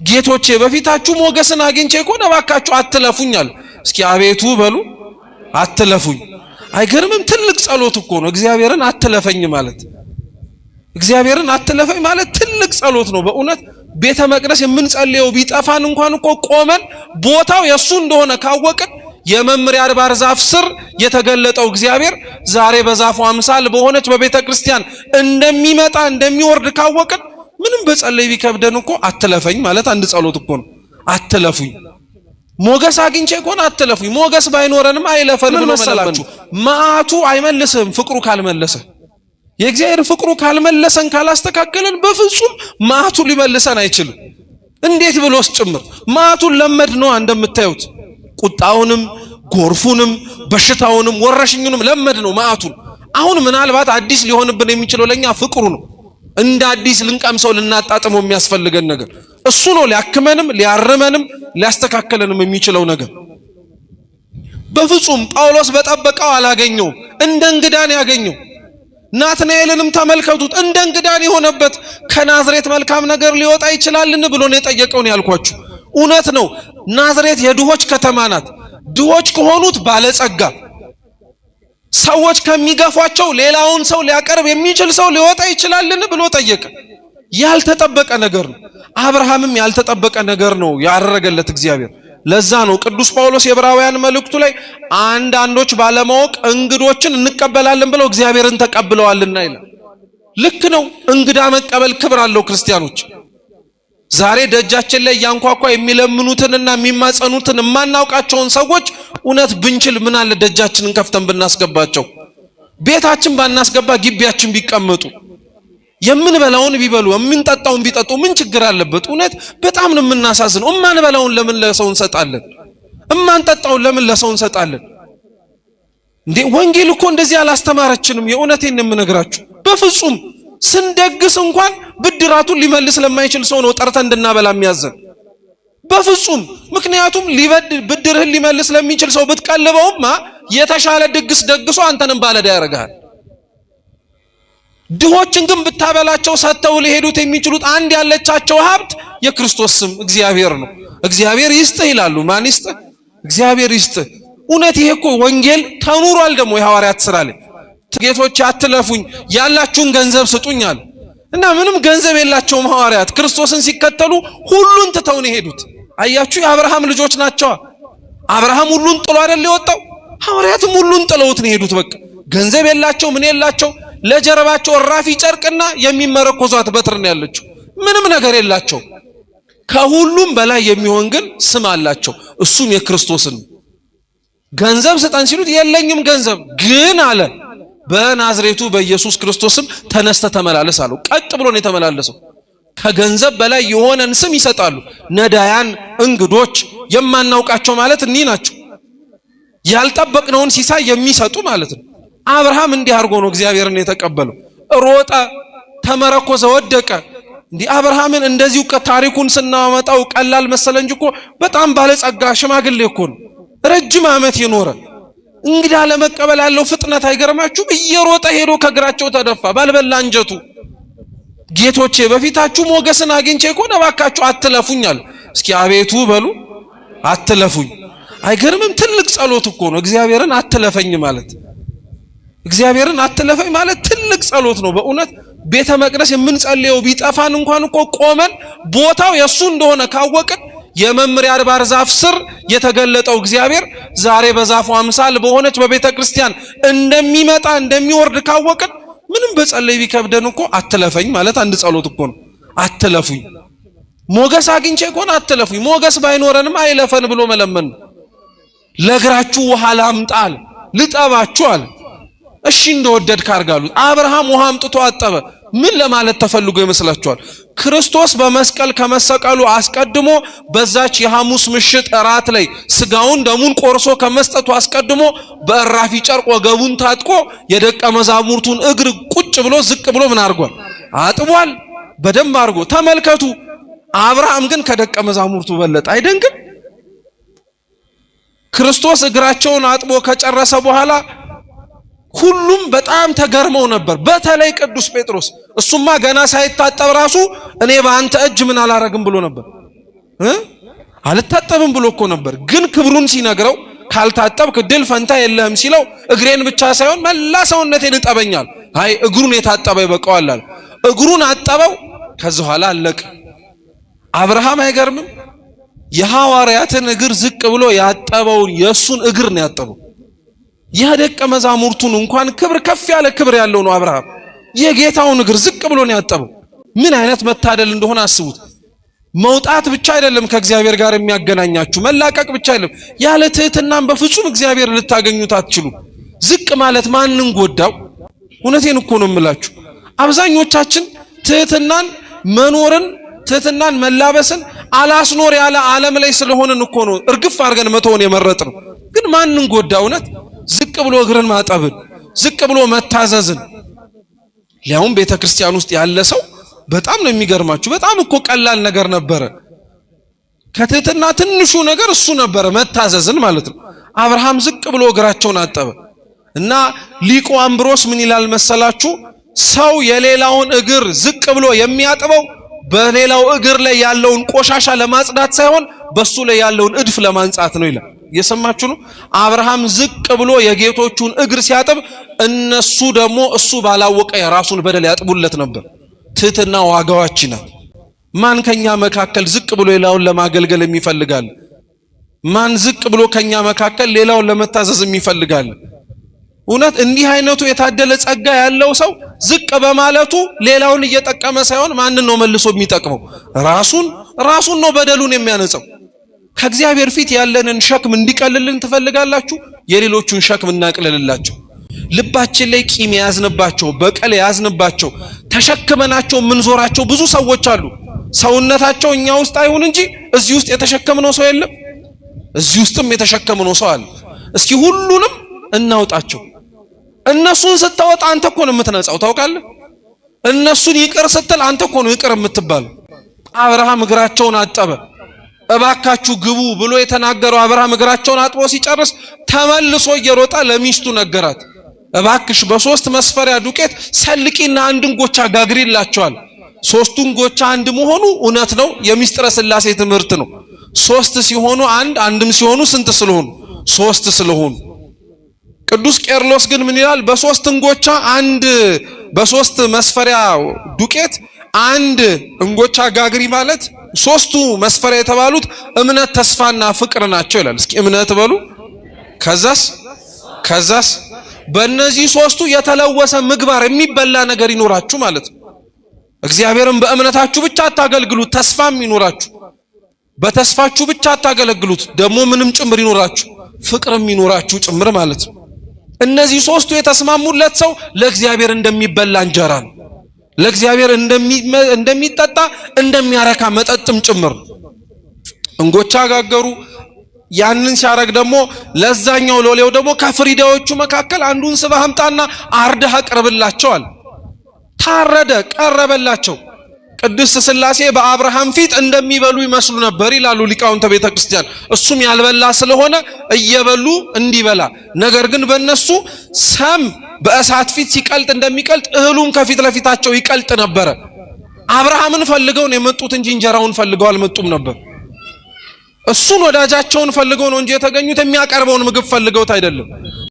ጌቶቼ በፊታችሁ ሞገስን አግኝቼ ከሆነ እባካችሁ አትለፉኝ አለ። እስኪ አቤቱ በሉ፣ አትለፉኝ። አይገርምም? ትልቅ ጸሎት እኮ ነው። እግዚአብሔርን አትለፈኝ ማለት፣ እግዚአብሔርን አትለፈኝ ማለት ትልቅ ጸሎት ነው በእውነት። ቤተ መቅደስ የምንጸልየው ቢጠፋን እንኳን እኮ ቆመን ቦታው የእሱ እንደሆነ ካወቅን የመምሬ አድባር ዛፍ ስር የተገለጠው እግዚአብሔር ዛሬ በዛፉ አምሳል በሆነች በቤተ ክርስቲያን እንደሚመጣ እንደሚወርድ ካወቅን ምንም በጸለይ ቢከብደን እኮ አትለፈኝ ማለት አንድ ጸሎት እኮ ነው። አትለፉኝ፣ ሞገስ አግኝቼ ከሆነ አትለፉኝ፣ ሞገስ ባይኖረንም አይለፈን። ምን መሰላችሁ? መዓቱ አይመልስም ፍቅሩ ካልመለሰ። የእግዚአብሔር ፍቅሩ ካልመለሰን ካላስተካከለን በፍጹም መዓቱ ሊመልሰን አይችልም። እንዴት ብሎስ ጭምር መዓቱን ለመድ ነው። እንደምታዩት ቁጣውንም ጎርፉንም በሽታውንም ወረሽኙንም ለመድ ነው መዓቱን። አሁን ምናልባት አዲስ ሊሆንብን የሚችለው ለኛ ፍቅሩ ነው። እንደ አዲስ ልንቀምሰው ልናጣጥመው የሚያስፈልገን ነገር እሱ ነው። ሊያክመንም ሊያርመንም ሊያስተካከለንም የሚችለው ነገር። በፍጹም ጳውሎስ በጠበቀው አላገኘውም። እንደ እንግዳን ያገኘው። ናትናኤልንም ተመልከቱት፣ እንደ እንግዳን የሆነበት። ከናዝሬት መልካም ነገር ሊወጣ ይችላልን ብሎ ነው የጠየቀውን ያልኳችሁ። እውነት ነው። ናዝሬት የድሆች ከተማ ናት። ድሆች ከሆኑት ባለጸጋ፣ ሰዎች ከሚገፏቸው ሌላውን ሰው ሊያቀርብ የሚችል ሰው ሊወጣ ይችላልን ብሎ ጠየቀ። ያልተጠበቀ ነገር ነው። አብርሃምም ያልተጠበቀ ነገር ነው ያደረገለት እግዚአብሔር። ለዛ ነው ቅዱስ ጳውሎስ የዕብራውያን መልእክቱ ላይ አንዳንዶች ባለማወቅ እንግዶችን እንቀበላለን ብለው እግዚአብሔርን ተቀብለዋልና ይላል። ልክ ነው። እንግዳ መቀበል ክብር አለው። ክርስቲያኖች ዛሬ ደጃችን ላይ እያንኳኳ የሚለምኑትንና የሚማጸኑትን የማናውቃቸውን ሰዎች እውነት ብንችል ምን አለ ደጃችንን ከፍተን ብናስገባቸው፣ ቤታችን ባናስገባ ግቢያችን ቢቀመጡ፣ የምንበላውን ቢበሉ የምንጠጣውን ቢጠጡ ምን ችግር አለበት? እውነት በጣም ነው የምናሳዝነው። እማንበላውን ለምን ለሰው እንሰጣለን? እማንጠጣውን ለምን ለሰው እንሰጣለን? እንዴ ወንጌል እኮ እንደዚህ አላስተማረችንም። የእውነቴን ነው የምነግራችሁ። በፍጹም ስንደግስ እንኳን ብድራቱን ሊመልስ ለማይችል ሰው ነው ጠርተን እንድናበላ የሚያዘን። በፍጹም። ምክንያቱም ብድርህን ሊመልስ ለሚችል ሰው ብትቀልበውማ የተሻለ ድግስ ደግሶ አንተንም ባለዕዳ ያደርግሃል። ድሆችን ግን ብታበላቸው ሰጥተው ሊሄዱት የሚችሉት አንድ ያለቻቸው ሀብት የክርስቶስ ስም እግዚአብሔር ነው። እግዚአብሔር ይስጥህ ይላሉ። ማን ይስጥህ? እግዚአብሔር ይስጥህ። እውነት ይሄ እኮ ወንጌል ተኑሯል። ደግሞ የሐዋርያት ስራ ላይ ጌቶች አትለፉኝ፣ ያላችሁን ገንዘብ ስጡኝ አሉ እና ምንም ገንዘብ የላቸውም ሐዋርያት። ክርስቶስን ሲከተሉ ሁሉን ትተው ነው የሄዱት። አያችሁ፣ የአብርሃም ልጆች ናቸዋ። አብርሃም ሁሉን ጥሎ አይደል የወጣው? ሐዋርያትም ሁሉን ጥለውት ነው የሄዱት። በቃ ገንዘብ የላቸው፣ ምን የላቸው። ለጀርባቸው እራፊ ጨርቅና የሚመረኮዟት በትር ነው ያለችው። ምንም ነገር የላቸው። ከሁሉም በላይ የሚሆን ግን ስም አላቸው፣ እሱም የክርስቶስን። ገንዘብ ስጠን ሲሉት የለኝም ገንዘብ ግን አለ በናዝሬቱ በኢየሱስ ክርስቶስም ተነስተ ተመላለስ አለው። ቀጥ ብሎ ነው የተመላለሰው። ከገንዘብ በላይ የሆነን ስም ይሰጣሉ። ነዳያን፣ እንግዶች፣ የማናውቃቸው ማለት እኒህ ናቸው። ያልጠበቅነውን ሲሳይ የሚሰጡ ማለት ነው። አብርሃም እንዲህ አድርጎ ነው እግዚአብሔርን የተቀበለው። ሮጠ፣ ተመረኮዘ፣ ወደቀ። እንዲህ አብርሃምን እንደዚሁ ታሪኩን ስናመጣው ቀላል መሰለ እንጂ እኮ በጣም ባለጸጋ ሽማግሌ እኮ ነው። ረጅም ዓመት የኖረ እንግዳ ለመቀበል ያለው ፍጥነት አይገርማችሁም? እየሮጠ ሄዶ ከእግራቸው ተደፋ ባልበላ አንጀቱ። ጌቶቼ በፊታችሁ ሞገስን አግኝቼ ከሆነ እባካችሁ አትለፉኝ አለ። እስኪ አቤቱ በሉ፣ አትለፉኝ። አይገርምም? ትልቅ ጸሎት እኮ ነው። እግዚአብሔርን አትለፈኝ ማለት፣ እግዚአብሔርን አትለፈኝ ማለት ትልቅ ጸሎት ነው በእውነት። ቤተ መቅደስ የምንጸልየው ቢጠፋን እንኳን እኮ ቆመን ቦታው የእሱ እንደሆነ ካወቅን የመምሬ አድባር ዛፍ ስር የተገለጠው እግዚአብሔር ዛሬ በዛፉ አምሳል በሆነች በቤተ ክርስቲያን እንደሚመጣ እንደሚወርድ ካወቅን ምንም በጸለይ ቢከብደን እኮ አትለፈኝ ማለት አንድ ጸሎት እኮ ነው። አትለፉኝ፣ ሞገስ አግኝቼ ከሆነ አትለፉኝ፣ ሞገስ ባይኖረንም አይለፈን ብሎ መለመን ነው። ለእግራችሁ ውሃ ላምጣ አለ፣ ልጠባችሁ አለ። እሺ እንደወደድክ አድርግ አሉት። አብርሃም ውሃ አምጥቶ አጠበ። ምን ለማለት ተፈልጎ ይመስላችኋል? ክርስቶስ በመስቀል ከመሰቀሉ አስቀድሞ በዛች የሐሙስ ምሽት እራት ላይ ስጋውን ደሙን ቆርሶ ከመስጠቱ አስቀድሞ በእራፊ ጨርቅ ወገቡን ታጥቆ የደቀ መዛሙርቱን እግር ቁጭ ብሎ ዝቅ ብሎ ምን አድርጓል? አጥቧል። በደንብ አድርጎ ተመልከቱ። አብርሃም ግን ከደቀ መዛሙርቱ በለጠ። አይደንቅም? ክርስቶስ እግራቸውን አጥቦ ከጨረሰ በኋላ ሁሉም በጣም ተገርመው ነበር። በተለይ ቅዱስ ጴጥሮስ፣ እሱማ ገና ሳይታጠብ ራሱ እኔ በአንተ እጅ ምን አላረግም ብሎ ነበር። አልታጠብም ብሎ እኮ ነበር። ግን ክብሩን ሲነግረው ካልታጠብክ ድል ፈንታ የለህም ሲለው እግሬን ብቻ ሳይሆን መላ ሰውነቴን እጠበኛል። አይ እግሩን የታጠበ ይበቃዋል አለ። እግሩን አጠበው። ከዚ በኋላ አለቀ። አብርሃም አይገርምም? የሐዋርያትን እግር ዝቅ ብሎ ያጠበውን የእሱን እግር ነው ያጠበው። የደቀ መዛሙርቱን እንኳን ክብር ከፍ ያለ ክብር ያለው ነው አብርሃም። የጌታውን እግር ዝቅ ብሎ ነው ያጠበው። ምን አይነት መታደል እንደሆነ አስቡት። መውጣት ብቻ አይደለም ከእግዚአብሔር ጋር የሚያገናኛችሁ፣ መላቀቅ ብቻ አይደለም። ያለ ትህትናም በፍጹም እግዚአብሔር ልታገኙት አትችሉ። ዝቅ ማለት ማንን ጎዳው? እውነቴን እኮ ነው የምላችሁ። አብዛኞቻችን ትህትናን መኖርን ትህትናን መላበስን አላስኖር ያለ ዓለም ላይ ስለሆንን እኮ ነው እርግፍ አድርገን መተውን የመረጥነው። ግን ማንን ጎዳ? እውነት ዝቅ ብሎ እግርን ማጠብን፣ ዝቅ ብሎ መታዘዝን ሊያውም ቤተ ክርስቲያን ውስጥ ያለ ሰው በጣም ነው የሚገርማችሁ። በጣም እኮ ቀላል ነገር ነበረ። ከትህትና ትንሹ ነገር እሱ ነበረ፣ መታዘዝን ማለት ነው። አብርሃም ዝቅ ብሎ እግራቸውን አጠበ እና ሊቁ አምብሮስ ምን ይላል መሰላችሁ? ሰው የሌላውን እግር ዝቅ ብሎ የሚያጥበው በሌላው እግር ላይ ያለውን ቆሻሻ ለማጽዳት ሳይሆን በሱ ላይ ያለውን እድፍ ለማንጻት ነው ይላል። እየሰማችሁ ነው። አብርሃም ዝቅ ብሎ የጌቶቹን እግር ሲያጥብ፣ እነሱ ደግሞ እሱ ባላወቀ የራሱን በደል ያጥቡለት ነበር። ትህትና ዋጋዋችን ናት። ማን ከኛ መካከል ዝቅ ብሎ ሌላውን ለማገልገል የሚፈልጋል? ማን ዝቅ ብሎ ከኛ መካከል ሌላውን ለመታዘዝ የሚፈልጋል? እውነት እንዲህ አይነቱ የታደለ ጸጋ ያለው ሰው ዝቅ በማለቱ ሌላውን እየጠቀመ ሳይሆን ማንን ነው መልሶ የሚጠቅመው? ራሱን ራሱን ነው በደሉን የሚያነጸው። ከእግዚአብሔር ፊት ያለንን ሸክም እንዲቀልልን ትፈልጋላችሁ? የሌሎቹን ሸክም እናቅልልላቸው። ልባችን ላይ ቂም የያዝንባቸው፣ በቀል የያዝንባቸው፣ ተሸክመናቸው የምንዞራቸው ብዙ ሰዎች አሉ። ሰውነታቸው እኛ ውስጥ አይሁን እንጂ እዚህ ውስጥ የተሸከምነው ሰው የለም። እዚህ ውስጥም የተሸከምነው ሰው አለ። እስኪ ሁሉንም እናውጣቸው። እነሱን ስታወጣ አንተ እኮ ነው የምትነጻው፣ ታውቃለህ። እነሱን ይቅር ስትል አንተ እኮ ነው ይቅር የምትባለው። አብርሃም እግራቸውን አጠበ። እባካችሁ ግቡ ብሎ የተናገረው አብርሃም እግራቸውን አጥቦ ሲጨርስ ተመልሶ እየሮጠ ለሚስቱ ነገራት። እባክሽ በሶስት መስፈሪያ ዱቄት ሰልቂና አንድ እንጎቻ ጋግሪላቸዋል። ሶስቱ እንጎቻ አንድ መሆኑ እውነት ነው፣ የሚስጥረ ስላሴ ትምህርት ነው። ሶስት ሲሆኑ አንድ፣ አንድም ሲሆኑ ስንት ስለሆኑ? ሶስት ስለሆኑ። ቅዱስ ቄርሎስ ግን ምን ይላል? በሶስት እንጎቻ አንድ፣ በሶስት መስፈሪያ ዱቄት አንድ እንጎቻ ጋግሪ ማለት ሶስቱ መስፈሪያ የተባሉት እምነት፣ ተስፋና ፍቅር ናቸው ይላል። እስኪ እምነት በሉ። ከዛስ ከዛስ በእነዚህ ሶስቱ የተለወሰ ምግባር የሚበላ ነገር ይኖራችሁ ማለት ነው። እግዚአብሔርን በእምነታችሁ ብቻ አታገልግሉት፣ ተስፋም ይኖራችሁ። በተስፋችሁ ብቻ አታገለግሉት፣ ደግሞ ምንም ጭምር ይኖራችሁ፣ ፍቅርም ይኖራችሁ ጭምር ማለት ነው። እነዚህ ሶስቱ የተስማሙለት ሰው ለእግዚአብሔር እንደሚበላ እንጀራ ነው። ለእግዚአብሔር እንደሚጠጣ እንደሚያረካ መጠጥም ጭምር ነው። እንጎቻ ጋገሩ። ያንን ሲያረግ ደግሞ ለዛኛው ሎሌው ደግሞ ከፍሪዳዎቹ መካከል አንዱን ስበህ አምጣና አርደህ አቅርብላቸዋል። ታረደ፣ ቀረበላቸው። ቅድስት ሥላሴ በአብርሃም ፊት እንደሚበሉ ይመስሉ ነበር ይላሉ ሊቃውንተ ቤተ ክርስቲያን። እሱም ያልበላ ስለሆነ እየበሉ እንዲበላ፣ ነገር ግን በእነሱ ሰም በእሳት ፊት ሲቀልጥ እንደሚቀልጥ እህሉም ከፊት ለፊታቸው ይቀልጥ ነበረ። አብርሃምን ፈልገው ነው የመጡት እንጂ እንጀራውን ፈልገው አልመጡም ነበር። እሱን ወዳጃቸውን ፈልገው ነው እንጂ የተገኙት የሚያቀርበውን ምግብ ፈልገውት አይደለም።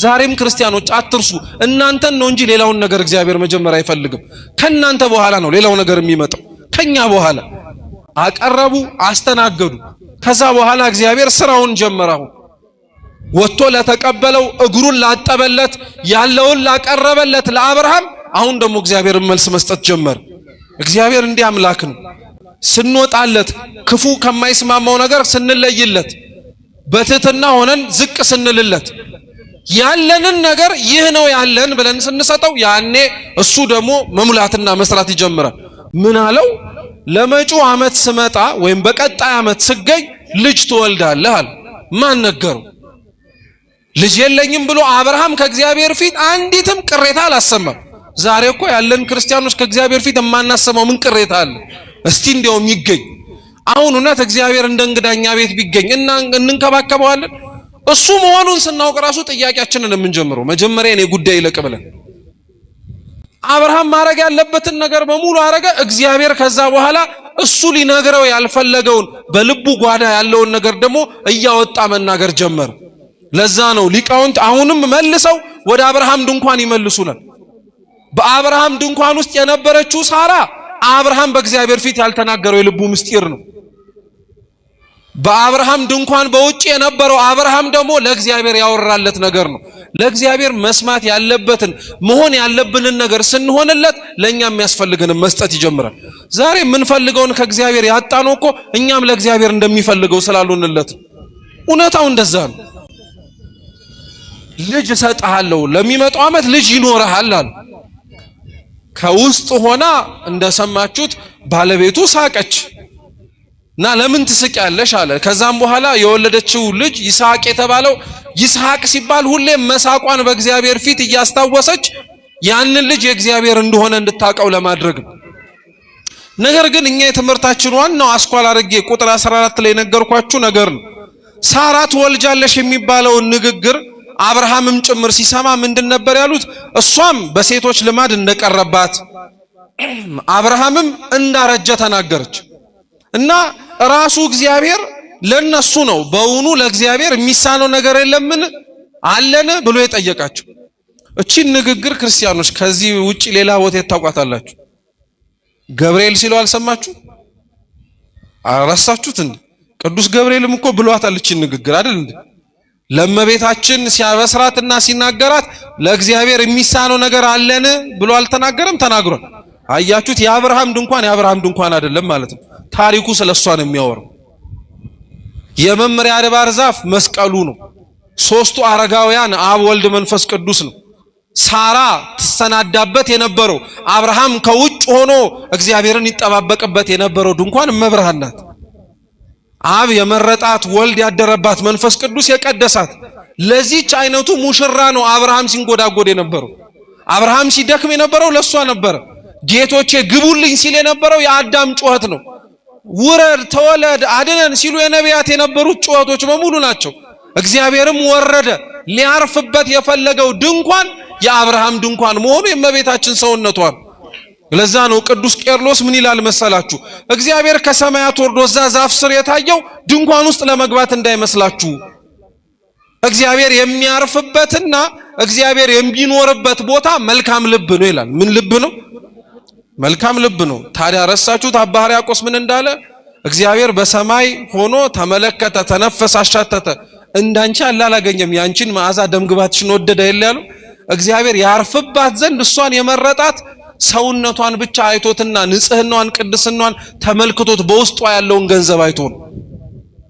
ዛሬም ክርስቲያኖች አትርሱ፣ እናንተን ነው እንጂ ሌላውን ነገር እግዚአብሔር መጀመሪያ አይፈልግም። ከእናንተ በኋላ ነው ሌላው ነገር የሚመጣው። ከኛ በኋላ አቀረቡ፣ አስተናገዱ። ከዛ በኋላ እግዚአብሔር ስራውን ጀመረ። አሁን ወጥቶ ለተቀበለው እግሩን ላጠበለት ያለውን ላቀረበለት ለአብርሃም አሁን ደግሞ እግዚአብሔር መልስ መስጠት ጀመረ። እግዚአብሔር እንዲህ አምላክ ነው። ስንወጣለት ክፉ ከማይስማማው ነገር ስንለይለት በትህትና ሆነን ዝቅ ስንልለት ያለንን ነገር ይህ ነው ያለን ብለን ስንሰጠው ያኔ እሱ ደግሞ መሙላትና መስራት ይጀምራል። ምን አለው? ለመጪው ዓመት ስመጣ ወይም በቀጣይ ዓመት ስገኝ ልጅ ትወልዳለህ አለ። ማን ነገረው? ልጅ የለኝም ብሎ አብርሃም ከእግዚአብሔር ፊት አንዲትም ቅሬታ አላሰማም። ዛሬ እኮ ያለን ክርስቲያኖች ከእግዚአብሔር ፊት የማናሰማው ምን ቅሬታ አለ? እስቲ እንዲያውም ይገኝ። አሁን እውነት እግዚአብሔር እንደ እንግዳኛ ቤት ቢገኝ እና እንንከባከበዋለን? እሱ መሆኑን ስናውቅ ራሱ ጥያቄያችንን የምንጀምረው መጀመሪያ እኔ ጉዳይ ይለቅ ብለን አብርሃም ማድረግ ያለበትን ነገር በሙሉ አረገ። እግዚአብሔር ከዛ በኋላ እሱ ሊነግረው ያልፈለገውን በልቡ ጓዳ ያለውን ነገር ደግሞ እያወጣ መናገር ጀመረ። ለዛ ነው ሊቃውንት አሁንም መልሰው ወደ አብርሃም ድንኳን ይመልሱናል። በአብርሃም ድንኳን ውስጥ የነበረችው ሳራ አብርሃም በእግዚአብሔር ፊት ያልተናገረው የልቡ ምስጢር ነው። በአብርሃም ድንኳን በውጭ የነበረው አብርሃም ደግሞ ለእግዚአብሔር ያወራለት ነገር ነው። ለእግዚአብሔር መስማት ያለበትን መሆን ያለብንን ነገር ስንሆንለት ለእኛ የሚያስፈልገንን መስጠት ይጀምራል። ዛሬ የምንፈልገውን ከእግዚአብሔር ያጣነው እኮ እኛም ለእግዚአብሔር እንደሚፈልገው ስላልሆንለት፣ እውነታው እንደዛ ነው። ልጅ እሰጥሃለሁ፣ ለሚመጣው ዓመት ልጅ ይኖርሃል አለ። ከውስጥ ሆና እንደሰማችሁት ባለቤቱ ሳቀች እና ለምን ትስቂያለሽ አለ። ከዛም በኋላ የወለደችው ልጅ ይስሐቅ የተባለው ይስሐቅ ሲባል ሁሌም መሳቋን በእግዚአብሔር ፊት እያስታወሰች ያንን ልጅ የእግዚአብሔር እንደሆነ እንድታውቀው ለማድረግ ነው። ነገር ግን እኛ የትምህርታችን ዋናው አስኳል አድርጌ ቁጥር 14 ላይ የነገርኳችሁ ነገር ነው። ሳራ ትወልጃለሽ የሚባለውን ንግግር አብርሃምም ጭምር ሲሰማ ምንድን ነበር ያሉት? እሷም በሴቶች ልማድ እንደቀረባት አብርሃምም እንዳረጀ ተናገረች። እና ራሱ እግዚአብሔር ለነሱ ነው በውኑ ለእግዚአብሔር የሚሳነው ነገር የለምን አለን ብሎ የጠየቃቸው። እቺን ንግግር ክርስቲያኖች ከዚህ ውጪ ሌላ ቦታ ታውቋታላችሁ? ገብርኤል ሲለው አልሰማችሁ? አረሳችሁት እንዴ? ቅዱስ ገብርኤልም እኮ ብሏታል እቺን ንግግር አይደል እንዴ? ለመቤታችን ሲያበስራትና ሲናገራት ለእግዚአብሔር የሚሳነው ነገር አለን ብሎ አልተናገረም? ተናግሯል። አያችሁት? የአብርሃም ድንኳን የአብርሃም ድንኳን አይደለም ማለት ነው። ታሪኩ ስለ እሷ ነው የሚያወራው። የመምሪያ አድባር ዛፍ መስቀሉ ነው። ሶስቱ አረጋውያን አብ፣ ወልድ፣ መንፈስ ቅዱስ ነው። ሳራ ትሰናዳበት የነበረው አብርሃም ከውጭ ሆኖ እግዚአብሔርን ይጠባበቅበት የነበረው ድንኳን እመብርሃን ናት። አብ የመረጣት ወልድ ያደረባት መንፈስ ቅዱስ የቀደሳት ለዚች አይነቱ ሙሽራ ነው አብርሃም ሲንጎዳጎድ የነበረው። አብርሃም ሲደክም የነበረው ለሷ ነበረ። ጌቶቼ ግቡልኝ ሲል የነበረው የአዳም ጩኸት ነው። ውረድ፣ ተወለድ፣ አድነን ሲሉ የነቢያት የነበሩት ጩኸቶች በሙሉ ናቸው። እግዚአብሔርም ወረደ። ሊያርፍበት የፈለገው ድንኳን የአብርሃም ድንኳን መሆኑ የእመቤታችን ሰውነቷ ነው። ለዛ ነው ቅዱስ ቄርሎስ ምን ይላል መሰላችሁ? እግዚአብሔር ከሰማያት ወርዶ እዛ ዛፍ ስር የታየው ድንኳን ውስጥ ለመግባት እንዳይመስላችሁ። እግዚአብሔር የሚያርፍበትና እግዚአብሔር የሚኖርበት ቦታ መልካም ልብ ነው ይላል። ምን ልብ ነው? መልካም ልብ ነው። ታዲያ ረሳችሁት? አባ ሕርያቆስ ምን እንዳለ? እግዚአብሔር በሰማይ ሆኖ ተመለከተ፣ ተነፈሰ፣ አሻተተ፣ እንዳንቺ ያለ አላገኘም፣ ያንቺን መዓዛ ደምግባትሽን ወደደ ይል ያሉ እግዚአብሔር ያርፍባት ዘንድ እሷን የመረጣት ሰውነቷን ብቻ አይቶትና ንጽህናዋን ቅድስናዋን ተመልክቶት በውስጧ ያለውን ገንዘብ አይቶ ነው።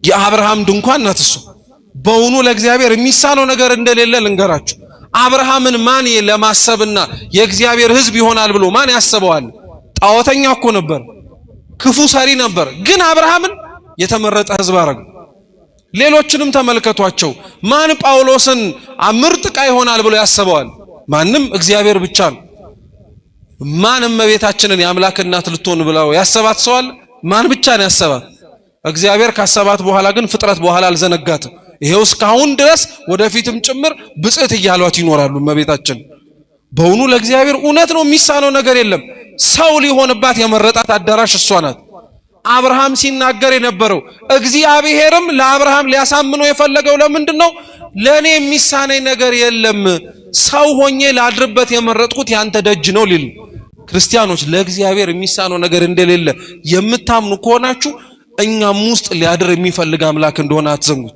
የአብርሃም ድንኳን ናት እሷ። በውኑ ለእግዚአብሔር የሚሳነው ነገር እንደሌለ ልንገራችሁ። አብርሃምን ማን ለማሰብና የእግዚአብሔር ሕዝብ ይሆናል ብሎ ማን ያስበዋል? ጣዖተኛ እኮ ነበር፣ ክፉ ሰሪ ነበር። ግን አብርሃምን የተመረጠ ሕዝብ አረገ። ሌሎችንም ተመልከቷቸው። ማን ጳውሎስን ምርጥ ዕቃ ይሆናል ብሎ ያስበዋል? ማንም፣ እግዚአብሔር ብቻ ነው። ማን እመቤታችንን የአምላክ እናት ልትሆን ብለው ያሰባት ሰው አለ? ማን ብቻ ነው ያሰባት? እግዚአብሔር ካሰባት በኋላ ግን ፍጥረት በኋላ አልዘነጋትም። ይሄው እስካሁን ድረስ ወደፊትም ጭምር ብጽዕት እያሏት ይኖራሉ እመቤታችን። በውኑ ለእግዚአብሔር እውነት ነው የሚሳነው ነገር የለም። ሰው ሊሆንባት የመረጣት አዳራሽ እሷ ናት። አብርሃም ሲናገር የነበረው እግዚአብሔርም ለአብርሃም ሊያሳምነው የፈለገው ለምንድን ነው? ለእኔ የሚሳነኝ ነገር የለም፣ ሰው ሆኜ ላድርበት የመረጥኩት ያንተ ደጅ ነው ሊል። ክርስቲያኖች ለእግዚአብሔር የሚሳነው ነገር እንደሌለ የምታምኑ ከሆናችሁ እኛም ውስጥ ሊያድር የሚፈልግ አምላክ እንደሆነ አትዘንጉት።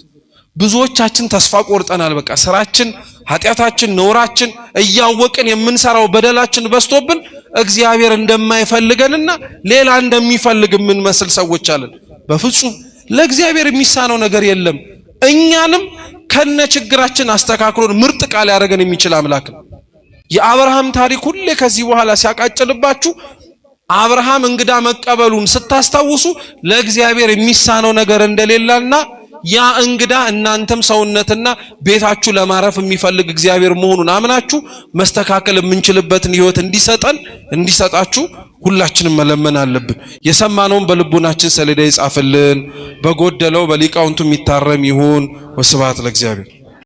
ብዙዎቻችን ተስፋ ቆርጠናል። በቃ ስራችን፣ ኃጢአታችን፣ ነውራችን እያወቅን የምንሰራው በደላችን በዝቶብን እግዚአብሔር እንደማይፈልገንና ሌላ እንደሚፈልግ የምንመስል ሰዎች አለን። በፍጹም ለእግዚአብሔር የሚሳነው ነገር የለም። እኛንም ከነ ችግራችን አስተካክሎን ምርጥ ቃል ያደረገን የሚችል አምላክ ነው። የአብርሃም ታሪክ ሁሌ ከዚህ በኋላ ሲያቃጭልባችሁ አብርሃም እንግዳ መቀበሉን ስታስታውሱ ለእግዚአብሔር የሚሳነው ነገር እንደሌለና ያ እንግዳ እናንተም ሰውነትና ቤታችሁ ለማረፍ የሚፈልግ እግዚአብሔር መሆኑን አምናችሁ መስተካከል የምንችልበትን ሕይወት እንዲሰጠን እንዲሰጣችሁ ሁላችንም መለመን አለብን። የሰማነውን በልቡናችን ሰሌዳ ይጻፍልን። በጎደለው በሊቃውንቱ የሚታረም ይሁን። ወስብሐት ለእግዚአብሔር።